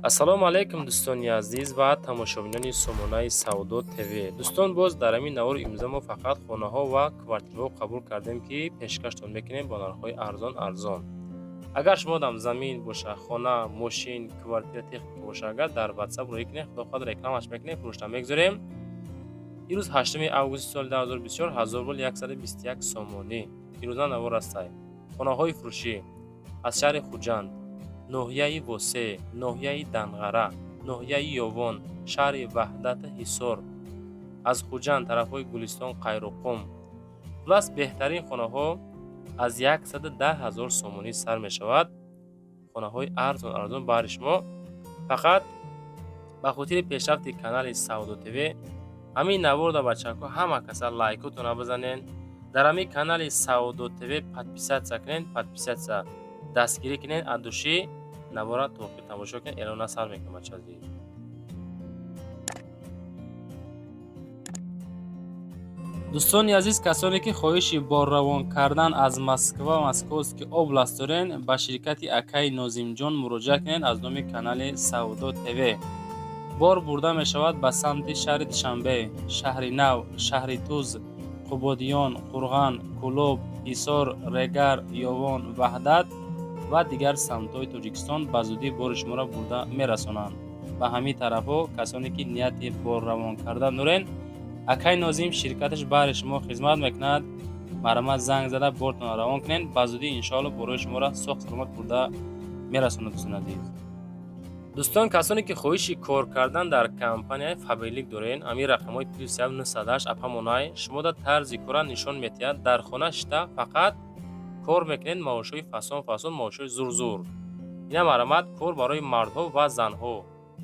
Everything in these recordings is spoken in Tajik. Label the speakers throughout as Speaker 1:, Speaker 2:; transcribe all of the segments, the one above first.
Speaker 1: Ассалому алайкум, дӯстони азиз ва тамошобинони сомонаи Савдо ТВ. Дӯстон, боз дар ҳамин навори имрӯза мо фақат хонаҳо ва квартираҳо қабул кардем, ки пешкаштон мекунем бо нархҳои арзон арзон. Агар шумодам замин боша, хона, мошин, квартира, техника боша, агар дар Ватсап роҳӣ кунед, худо хоҳад, рекламаш мекунем, фурӯшта мегузорем. Ирӯз 8 августи соли 2024, 1000 рубл 121 сомонӣ. Ирӯза навор ҳастай. Хонаҳои фурӯшӣ аз шаҳри Хуҷанд, ноҳияи Восе, ноҳияи Данғара, ноҳияи Ёвон, шаҳри Ваҳдат, Ҳисор, аз Хуҷанд тарафҳои Гулистон, Қайроқум. Хулас, беҳтарин хонаҳо аз 110 ҳазор сомонӣ сар мешавад. Хонаҳои арзон арзон баҳри шумо. Фақат ба хотири пешрафти канали Савдо ТВ ҳамин наворда, бачаҳако, ҳама каса лайкотона бизанен, дар ҳамин канали Савдо ТВ подписаться кунен, подписаться, дастгирӣ кунен, от души навора то охир тамошо кунед. Эълона сар мекунам, бача азиз. Дӯстони азиз, касоне ки хоҳиши борравон кардан аз Москва, Московский область дорен, ба ширкати акаи Нозимҷон муроҷиат кунед. Аз номи канали Савдо ТВ бор бурда мешавад ба самти шаҳри Душанбе, Шаҳри Нав, Шаҳри Туз, Қубодиён, Қурған, Кӯлоб, Ҳисор, Регар, Ёвон, Ваҳдат ва дигар самтҳои Тоҷикистон. Ба зудӣ бори шуморо бурда мерасонанд ба ҳамин тарафҳо. Касоне ки нияти борравон кардан дорен, акай Нозим ширкаташ баҳри шумо хизмат мекунад. Марҳамат, занг зада бортонро равон кунед. Ба зудӣ, иншоалло, борои шуморо соғ саломат бурда мерасонад, дӯстони азиз. Дӯстон, касоне ки хоҳиши кор кардан дар компанияи Фаберлик дорен, ҳамин рақамҳои +1 908 апамонай шумода тарзи кора нишон медиҳад. Дар хона шита фақат кор мекунед, маошҳои фасон фасон, маошҳои зурзур. Ина, марҳамат, кор барои мардҳо ва занҳо.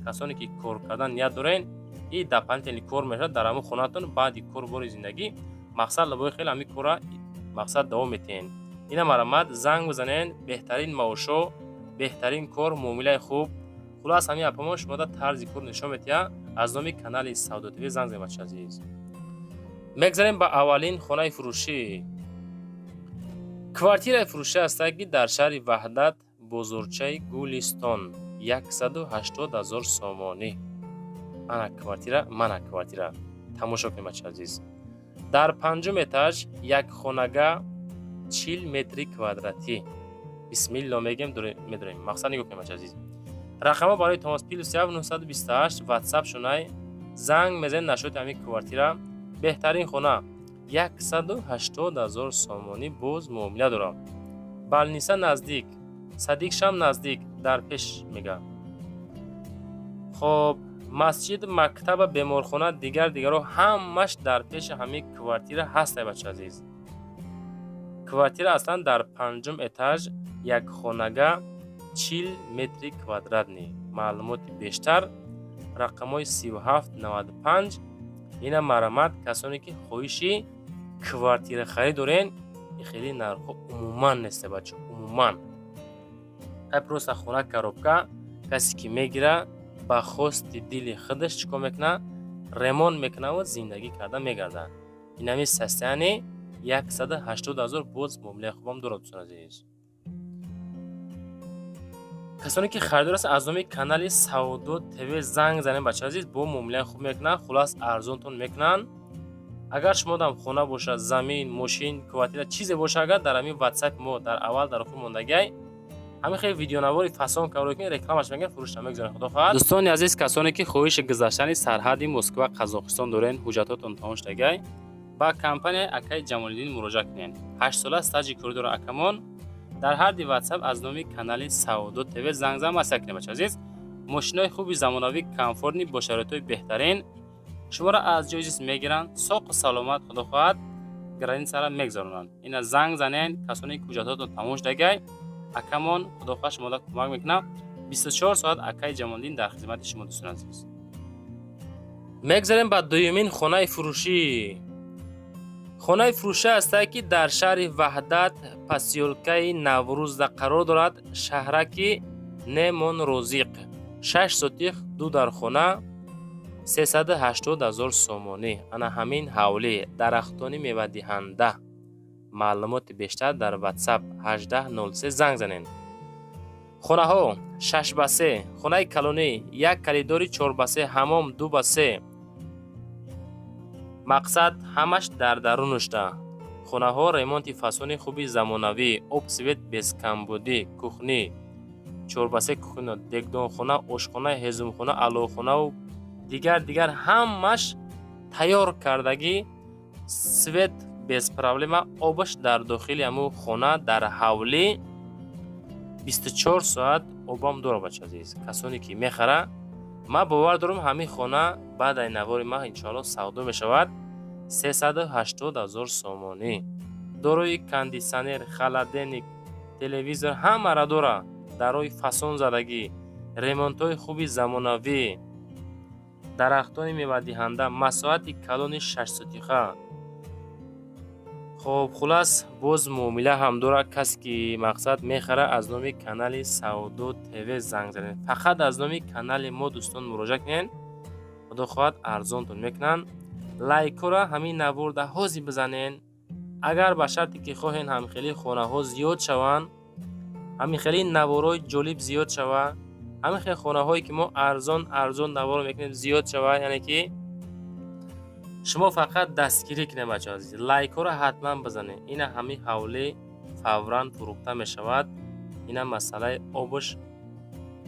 Speaker 1: Касоне ки кор кардан ният дорен, и дополнительный кор мешавад дар ҳамон хонатон. Баъди кор бори зиндагӣ, мақсад, лабои хеле ҳамин кора, мақсад, давом метиҳен. Ина, марҳамат, занг бизанен. Беҳтарин маошҳо, беҳтарин кор, муомилаи хуб. Хулас, ҳамин апамо шумода тарзи кор нишон медиҳад. Аз номи канали Савдо ТВ занг занед, бача азиз. Мегзарем ба аввалин хонаи фурӯшӣ. Квартираи фурӯшӣ ҳастад, ки дар шаҳри Ваҳдат, бозорчаи Гулистон, 180 ҳазор сомонӣ. Ана квартира, мана квартира, тамошо кунед, бача азиз. Дар панҷум этаж, як хонага, 40 метри квадратӣ. Бисмилло мегем, медорем. Мақсад, нигоҳ кунед, бача азиз. Рақамҳо барои тамос +1 928, Ватсап шунай, занг мезанед. Нашоти ҳамин квартира, беҳтарин хона, 180 ҳазор сомонӣ, боз муомила дорам. Больница наздик, садик шам наздик, дар пеш мега. Хоб, масҷид, мактаба, беморхона, дигар дигарро ҳамаш дар пеши ҳамин квартира ҳастай, бача азиз. Квартира аслан дар панҷум этаж, як хонага, 40 метри квадратный. Маълумоти бештар рақамҳои 37 95. Ина, марҳамат, касоне ки хоҳиши квартирахарӣ дорен, хеле нархҳо умуман неста, бача, умуман. Ай просто хона коробка. Касе ки мегира, ба хости дили худаш чӣ кор мекунад? Ремонт мекунаву зиндагӣ карда мегардад. Инами состояние 180 ҳазор, боз муомилаи хубам дорад, дӯстон азиз. Касоне ки харидор ҳастанд, аз номи канали Савдо ТВ занг занед, бача азиз, бо муомилаи хуб мекунанд, хулас, арзонтон мекунанд. Агар шумодам хона бошад, замин, мошин, квартира, чизе боша, агар дар ҳамин Ватсапи мо дар аввал дар охир мондагиай, ҳамин хеле видеонавори фасон каро ки рекламаш мекунем, фурӯшта мегузорем, худо хоҳад. Дӯстони азиз, касоне ки хоҳиши гузаштани сарҳади Москва, Қазоқистон дорен, ҳуҷҷатотон тамом шудагиай, ба компанияи акаи Ҷамолиддин муроҷиат кунед. 8-сола стажи корӣ дорад акамон. Дар ҳарди Ватсап аз номи канали Савдо ТВ занг зан, маслиҳат кунед, бача азиз. Мошинои хуби замонавӣ, комфортный, бо шароитҳои беҳтарин шуморо аз ҷои зист мегиранд, соқу саломат, худо хоҳад, границаро мегузаронанд. Ина, занг занен. Касоне ки ҳуҷҷатотон тамом шудагиай, акамон, худо хоҳад, шумода кӯмак мекунам. 24 соат акаи Ҷамолиддин дар хизмати шумо, дӯстони азиз. Мегзарем ба дуюмин хонаи фурӯшӣ. Хонаи фурӯшӣ ҳастад, ки дар шаҳри Ваҳдат, посёлкаи Наврӯзда қарор дорад, шаҳраки Немонрозиқ, 6 сотих, ду дархона, 380 ҳазор сомонӣ. Ана ҳамин ҳавлӣ, дарахтони мевадиҳанда. Маълумоти бештар дар Ватсап 1803 занг занед. Хонаҳо 6 ба 3, хонаи калонӣ, як коридори 4 ба 3, ҳаммом 2 ба 3. Мақсад, ҳамаш дар дарунушта. Хонаҳо ремонти фасони хуби замонавӣ, об, свет без камбудӣ, кухни 4 ба 3, кухня, дегдонхона, ошхона, ҳезумхона, аловхонаву дигар дигар ҳамаш тайёр кардагӣ. Свет без проблема, обаш дар дохили ҳамун хона, дар ҳавлӣ 24 соат обам дора. Бача азиз, касоне ки мехара, ман бовар дорам, ҳамин хона баъдаи навори ман иншоалло савдо мешавад. 380 000 сомонӣ, дорои кондитсионер, холодильник, телевизор, ҳамаро дора. Дарои фасон задагӣ, ремонтҳои хуби замонавӣ, дарахтони мевадиҳанда, масоҳати калони 6 сотиха. Хоб, хулас, боз муомила ҳам дорад. Касе ки, мақсад, мехара, аз номи канали Савдо ТВ занг занед. Фақат аз номи канали мо, дӯстон, муроҷиат кунед. Худо хоҳад, арзонтон мекунанд. Лайкҳоро ҳамин наворда ҳозир бизанен, агар ба шарте ки хоҳен ҳамхели хонаҳо зиёд шаванд, ҳамин хели наворҳои ҷолиб зиёд шава, ҳамин хел хонаҳое ки мо арзон арзон навор мекунем, зиёд шава. Яъне ки шумо фақат дастгирӣ кунед, бачаҳо азиз, лайкҳоро ҳатман бизанед. Ина ҳамин ҳавлӣ фавран фурӯхта мешавад. Ина масъалаи обуш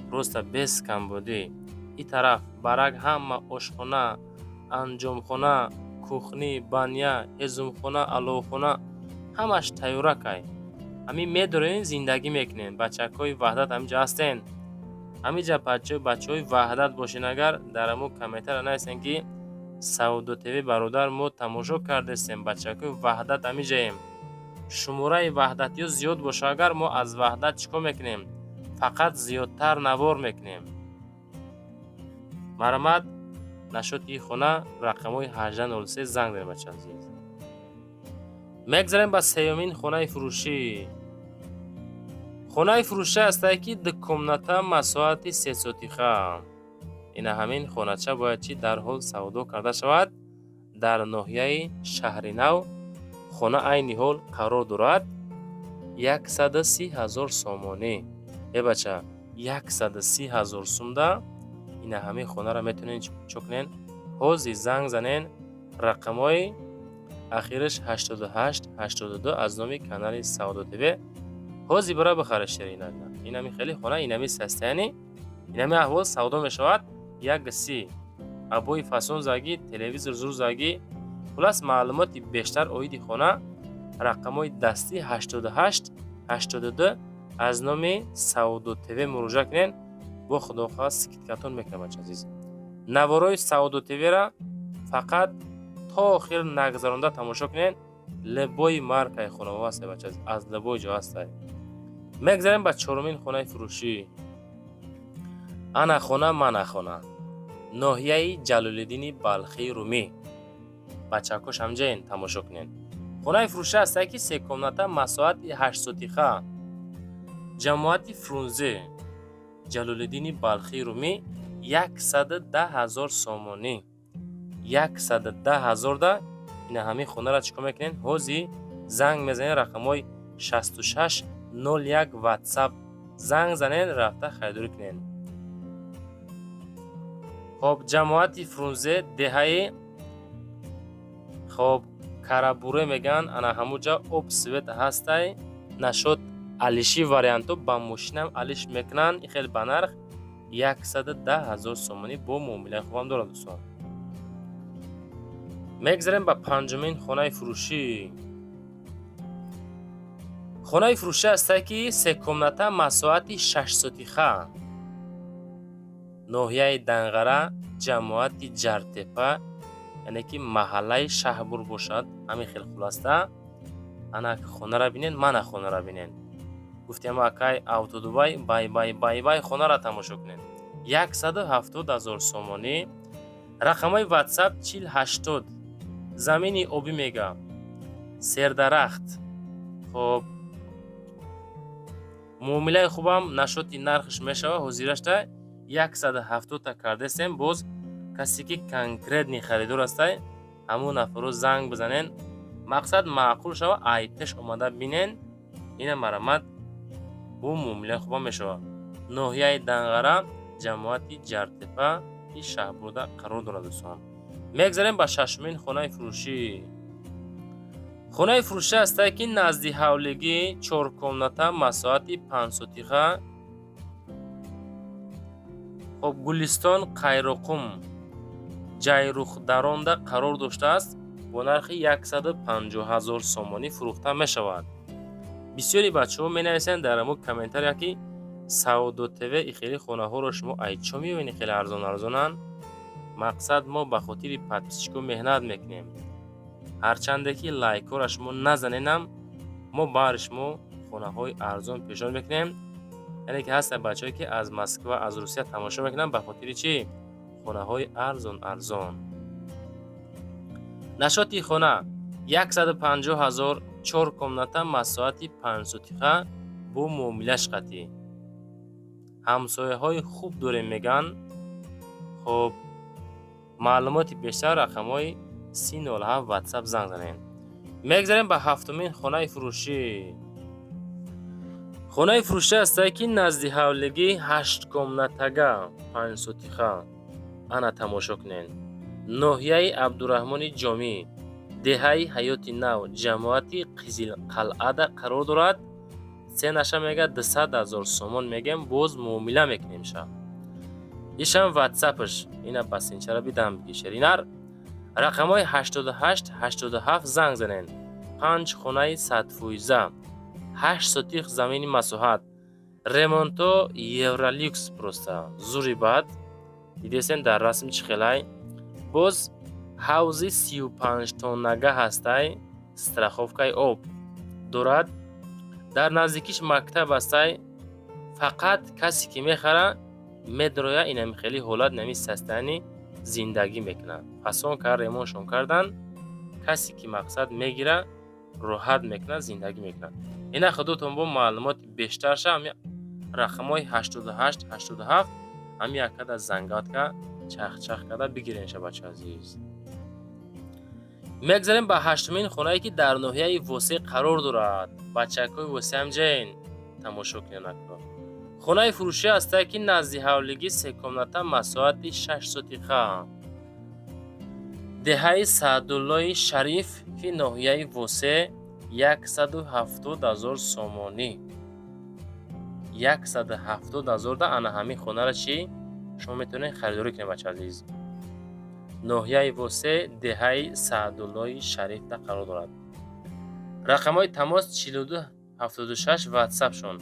Speaker 1: просто без камбудӣ. И тараф барак, ҳама ошхона, анҷомхона, кухни, баня, ҳезумхона, аловхона, ҳамаш тайёракай. Ҳамин медорем, зиндагӣ мекунем. Бачакҳои Ваҳдат ҳаминҷо ҳастен. Ҳаминҷа бачаҳои Ваҳдат бошен, агар дар ҳамун комментария нависен, ки Савдо ТВ, бародар, мо тамошо кардестем, бачакҳои Ваҳдат ҳаминҷаем. Шумораи ваҳдатиё зиёд боша агар, мо аз Ваҳдат чӣ кор мекунем? Фақат зиёдтар навор мекунем. Марҳамат, насчёти ин хона рақамҳои 1803 занг занед, бача азиз. Мегзарем ба сеюмин хонаи фурӯшӣ. Хонаи фурӯшӣ ҳастае, ки ду комната, масоҳати 3 сотиха. Ина ҳамин хонача бояд чӣ дарҳол савдо карда шавад. Дар ноҳияи Шаҳринав хона айни ҳол қарор дорад. 130 000 сомонӣ. Э, бача, 130 000 сумда ина ҳамин хонаро метавонед чо кунен? Ҳозир занг занен, рақамҳои ахираш 88 82, аз номи канали Савдо ТВ. Ҳозир бара бихара, ширина. Инами хеле хона, инами состояние, инами аҳвол савдо мешавад. 130, обои фасон загӣ, телевизор зур загӣ. Хулас, маълумоти бештар оиди хона рақамҳои дастӣ 88 82, аз номи Савдо ТВ муроҷиат кунед. Бо худохоҳ, скидкатон мекунам, бача азиз. Наворои Савдо ТВра фақат то охир нагзаронда тамошо кунед. Любой маркаи хонаҳо ҳастай, бача азиз, аз любой ҷо ҳастай. Мегзарем ба чорумин хонаи фурӯшӣ. Ана хона, мана хона, ноҳияи Ҷалолиддини Балхии Румӣ. Бачакош ҳамҷаен, тамошо кунед. Хонаи фурӯшӣ ҳастае, ки се комната, масоҳати 8 сотиха, ҷамоати Фрунзе, Ҷалолиддини Балхии Румӣ, 110 000 сомонӣ. 110 000 да ина ҳамин хонаро чӣ кор мекунед? Ҳозир занг мезанед, рақамҳои 66 01, Ватсап занг занед, рафта харидорӣ кунед. Хоб, ҷамоати Фрунзе, деҳаи, хоб, Карабуре мегӯянд. Ана ҳамуҷа об, свет ҳастай. Насчёт алиши вариантҳо ба мошинам алиш мекунанд. И хеле ба нарх 110 000 сомонӣ, бо муомилаи хубам дорад, дӯстон. Мегзарем ба панҷумин хонаи фурӯшӣ. Хонаи фурӯшӣ ҳастае, ки се комната, масоҳати 6 сотиха, ноҳияи Данғара, ҷамоати Ҷартепа, яъне ки маҳаллаи Шаҳбур бошад. Ҳамин хел хулоста. Ана хонаро бинен, мана хонаро бинен. Гуфтем, акай Автодубай, бай бай бай бай, хонаро тамошо кунед. 170 000 сомонӣ, рақамҳои Ватсап 40 80, замини обӣ мега, сердарахт. Хоб, муомилаи хубам насчёти нархш мешавад. Ҳозирашта 170-та кардесем. Боз касе ки конкретный харидор ҳастай, ҳамун нафарро занг бизанен. Мақсад, маъқул шава, ай пеш омада бинен. Ина, марҳамат, бо муомилаи хубам мешавад. Ноҳияи Данғара, ҷамоати Ҷартепа и Шаҳбурда қарор дорад. Дӯстон, мегзарем ба шашумин хонаи фурӯшӣ. Хонаи фурӯшӣ ҳастае, ки назди ҳавлигӣ, чоркомната, масоҳати 5 сотиха. Хоб, Гулистон, Қайроқум, Ҷайрухдаронда қарор доштааст. Бо нархи 150 000 сомонӣ фурӯхта мешавад. Бисёри бачаҳо менависанд дар амо комментария, ки Савдо ТВ, ихели хонаҳоро шумо айчо меёбед, хеле арзон арзонанд. Мақсад, мо ба хотири подписчико меҳнат мекунем. Ҳарчанде ки лайкҳоро шумо назаненам, мо баҳри шумо хонаҳои арзон пешниҳод мекунем. Яъне ки ҳастанд бачаҳое, ки аз Москва, аз Русия тамошо мекунанд, ба хотири чӣ? Хонаҳои арзон арзон. Нашоти хона 150 000, чор комната, масоҳати 5 сотиха, бо муомилаш қатъӣ. Ҳамсояҳои хуб дорем, мегӯянд. Хоб, маълумоти бештар рақамҳои 3007 Ватсап занг занед. Мегзарем ба ҳафтумин хонаи фурӯшӣ. Хонаи фурӯшӣ ҳастае, ки назди ҳавлигӣ, ҳашткомнатага, 5 сотиха. Ана, тамошо кунед. Ноҳияи Абдураҳмони Ҷомӣ, деҳаи Ҳаёти Нав, ҷамоати Қизилқалъада қарор дорад. Ценаша мега 200 000 сомон мегем, боз муомила мекунем ша. Ишам ватсапш ина басинчара бидам, биги шеринар. Рақамҳои 88 87 занг занед. Панҷ хонаи 100%, 8 сотих замини масоҳат, ремонто евролюкс, просто зури бад. Дидесен дар расм чӣ хелай. Боз ҳавзи 35 тоннага ҳастай, страховкаи об дорад. Дар наздикиш мактаб ҳастай. Фақат касе ки мехара, медроя, инами хеле ҳолат, инами состояние зиндагӣ мекунад. Фасон кард, ремонтшон кардан. Касе ки мақсад мегира, роҳат мекунад, зиндагӣ мекунад. Ина худотон бо маълумоти бештарша ҳами рақамҳои 88 87 ҳами якада зангатка чахчах карда бигиренша, бача азиз. Мегзарем ба ҳаштумин хонае, ки дар ноҳияи Восеъ қарор дорад. Бачакҳои Восеъ ҳамҷаен тамошо кунед. Акно хонаи фурӯшӣ ҳастае, ки назди ҳавлигӣ, секомната, масоҳати 6 сотиха, деҳаи Саъдуллои Шариф, ки ноҳияи Восеъ, 170 000 сомонӣ. 170 000 да ана ҳамин хонара чӣ шумо метавонед харидорӣ кунед, бача азиз. Ноҳияи Восеъ, деҳаи Саъдуллои Шарифда қарор дорад. Рақамҳои тамос 42 76 ватсапшон.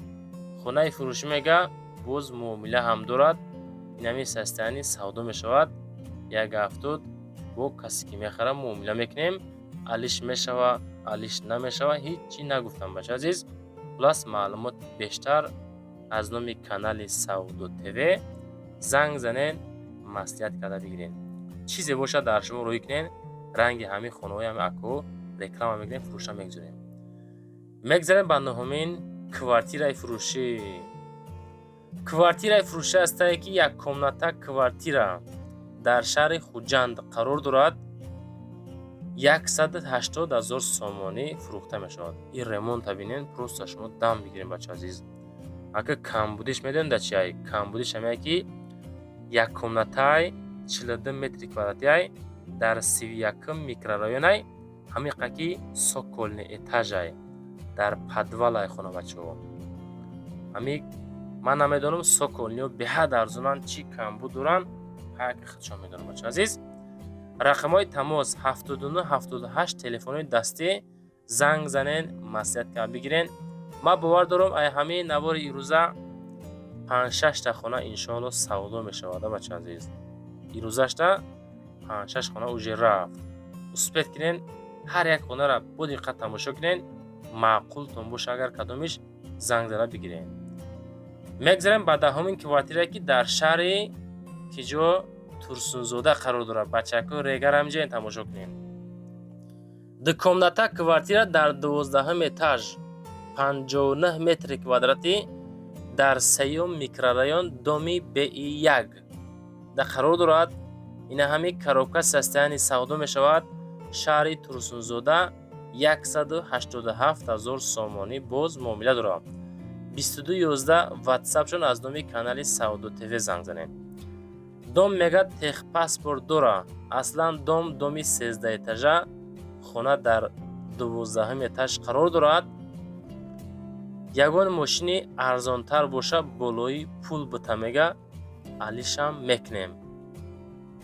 Speaker 1: Хонаи фурӯшӣ мега, боз муомила ҳам дорад. Инами состояние савдо мешавад. 1,70 бо касе ки мехара, муомила мекунем. Алиш мешава, алиш намешава, ҳеҷ чӣ нагуфтам, бача азиз. Хулас, маълумот бештар аз номи канали Савдо ТВ занг занед, маслиҳат карда бигиред. Чизе бошад, дар шумо рӯй кунед. Ранги ҳамин хонаҳои ҳами ако реклама мекунем, фурӯша мегузорем. Мегзарем ба нуҳумин квартираи фурӯшӣ. Квартираи фурӯшӣ ҳастае, ки яккомната квартира дар шаҳри Хуҷанд қарор дорад. 180 000 сомонӣ фурӯхта мешавад. Ин ремонта бинен, просто шумо дам бигирем, бача азиз. Ака, камбудиш медонед да чиай? Камбудиш ҳамяе, ки яккомнатай, 42 метри квадратиай, дар 31-м микрорайонай, ҳамиқа ки цокольный этажай, дар подвалай хона, бачаҳо. Ҳами ман намедонам, цокольныйо беҳад арзонанд, чӣ камбуд доранд, ҳаяки худшон медонам, бача азиз. Рақамҳои тамос 79 78, телефонҳои дастӣ, занг занен, маслиҳат карда бигирен. Ман бовар дорам, ай ҳамаи навори ирӯза панҷшашта хона иншоалло савдо мешавад, бача азиз. Ирӯзашта панҷшаш хона уже рафт. Успеть кунен, ҳар як хонара бо диққат тамошо кунен. Маъқултон боша агар кадомиш, занг зада бигирен. Мегзарем ба даҳумин квартирае, ки дар шаҳри киҷо Турсунзода қарор дорад. Бачакҳои регарамҷаен тамошо кунем. Дукомната квартира дар 12-ҳум этаж, 59 метри квадратӣ, дар сеюм микрорайон, доми БИ1 да қарор дорад. Ина ҳами коробка состояние савдо мешавад. Шаҳри Турсунзода, 187 000 сомонӣ, боз муомила дорад. 22 11 ватсапшон, аз номи канали Савдо ТВ занг занед. Дом мегӯяд, техпаспорт дора. Аслан дом доми 13 этажа, хона дар 12-уми этаж қарор дорад. Ягон мошини арзонтар боша, болои пул бута, мега, алишам мекунем.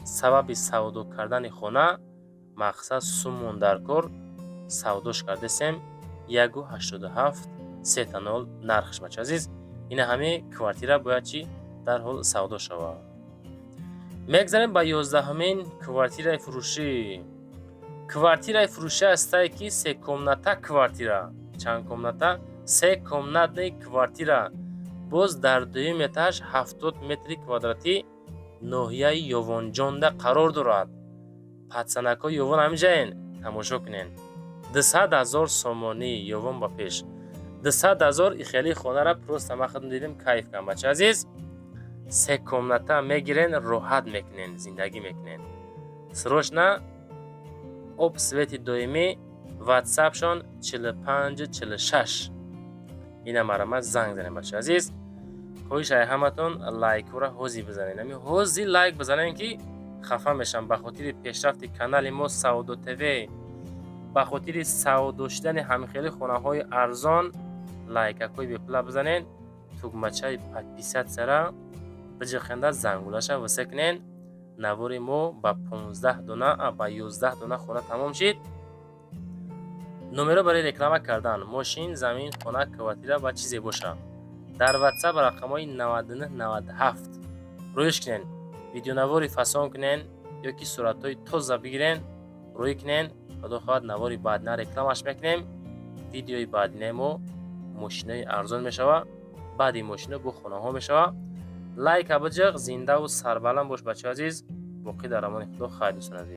Speaker 1: Сабаби савдо кардани хона мақсад сумон дар кор. Савдош кардесем, 1,87 сета нол нархш. Бача азиз, ина ҳамин квартира бояд чӣ дарҳол савдо шавад. Мегзарем ба 11-умин квартираи фурӯшӣ. Квартираи фурӯшӣ ҳастае, ки се комната квартира. Чанд комната? Се комнатный квартира, боз дар дуюм этаж, 70 метри квадратӣ, ноҳияи Ёвонҷонда қарор дорад. Пацанакҳои Ёвон ҳаминҷаен, тамошо кунен. 200 000 сомонӣ. Ёвон ба пеш, 200 000. Ихели хонара просто ман худам дидем, кайф кардам. Бача азиз, се комната мегирен, роҳат мекунен, зиндагӣ мекунен. Срочно, об, свети доимӣ. Ватсапшон 45 46. Ина марҳамат, занг занем. Бача азиз, хоҳиш ай ҳаматон, лайкҳоро ҳозир бизанед. Ами ҳозир лайк бизанем, ки хафа мешам. Ба хотири пешрафти канали мо Савдо ТВ, ба хотири савдо шудани ҳамхели хонаҳои арзон, лайкакҳои бепула бизанед, тугмачаи подписаться-ра биҷиқенда, зангулаша виса кунен. Навори мо ба 15 дона, ба 11 дона хона тамом шид. Номеро барои реклама кардан мошин, замин, хона, квартира ва чизе боша, дар ватсап рақамҳои 99 97 рӯиш кунен. Видеонавори фасон кунен ё ки суратҳои тоза бигирен, рӯй кунен. Худо хоҳад, навори баъдина рекламаш мекунем. Видеои баъдинаи мо мошинои арзон мешава, баъди мошино бо хонаҳо мешава. Лайка биҷиқ. Зиндаву сарбаланд бош, бачаи азиз. Боқӣ дар амони Худо. Хайр, дӯстони азиз.